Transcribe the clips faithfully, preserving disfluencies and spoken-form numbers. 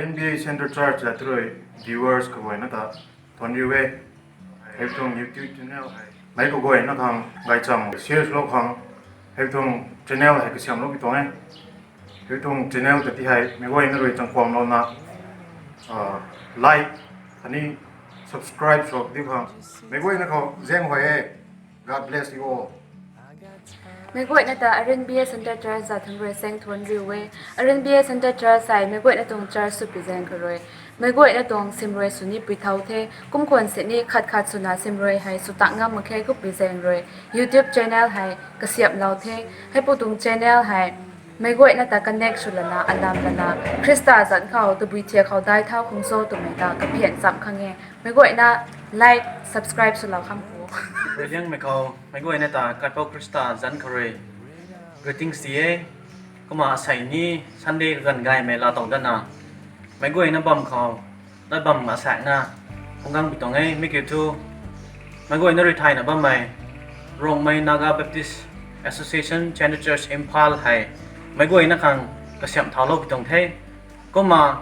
R N B A Centre Church zat rui viewers kaguayna ta thuanc riu e. Hei tuang YouTube channel hei meic kaguayna khang gaychamv share swlou khang, hei tuang channel hei kasiamhlou pi tuang e. Hei tuang channel ta ti hei meic guayna rui changkuamlouna like khatni subscribe sw diu khang meic guayna khou zaeng huay e. God bless you all. Meic guayna ta R N B A Centre Church zat thangc rui zaeng thuanc riu e. R N B A Centre Church hei meic guayna tuang church sw pi zaeng kha rui meic guayna tuang simrui sw ni pui thau the. Kum khwan sini khat khat swna simrui hei sw tak ngam mak khe kumpui zaeng rui YouTube channel hei kasiamhlou the. Hei pu tuang channel hei meic guayna ta connect sw lana, alam lana, Khrista zanc khou tabui thiak khou dai thau khang cho twmei ta kaphian chamh khang e. Meic guayna like, subscribe swlou kham pu. Rui liangmei khou meic guayna ta Kaipouc Khrista zanc khou rui greetings ti e. Kumna asei ni Sunday kaganv gaymei laa tow dana meic guayna bam khou lat bam asaekna phungc gang pi tuang e. Mi kiu thu meic guayna rui thayna bammei Rongmei Naga Baptist Association Centre Church Imphal hei meic guayna khang kasiamh thaulou pi tuang the. Kumna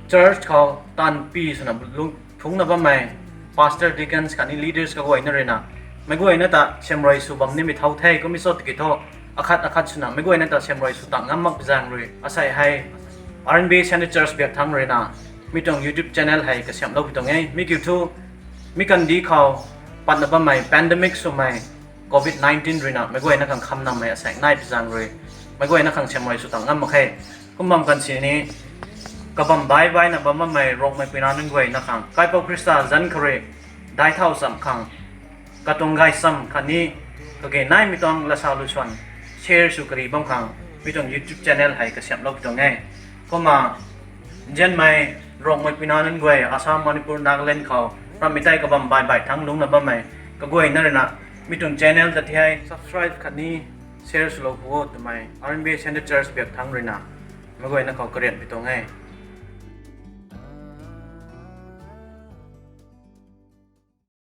church khou taanv pi swna lung phungcna bammei pastor, deacons khatni leaders kaguayna ruina meic guayna ta siamrui sw bam nimei thau the. Kum mi cho tiki thu akhat akhat swna meic guayna ta siamrui sw tak ngam mak pi zaeng rui asei hei R N B A Centre Church biak thangc ruina mi tuang YouTube channel hei kasiamhlou pi tuang e. Mi kiu thu mi kandih khou patna bammei pandemic swmei Covid nineteen ruina meic guayna khang khamnamei asaekc nai pi zaeng rui meic guayna khang siamrui sw tak ngam mak khe. Kum bam kan sini kabam bai baina bam bammei Rongmei puina nunc guayna khang Kaipouc Khrista zanc khou rui dai thau chamh khang katuang gaychamv khatni kage naimei tuang lasa lu swan share sw kari bam khang mi tuang YouTube channel hei kasiamhlou pi tuang e. Kumna nzianmei Rongmei puina nunc guay Assam, Manipur, Nagaland khou rammei tei kabam bai bai thangc lungcna bammei kaguayna ruina mi tuang channel ta ti hei subscribe khatni share swlou pu o twmei R N B A Centre Church biak thangc ruina meic guayna khou karian pi tuang e.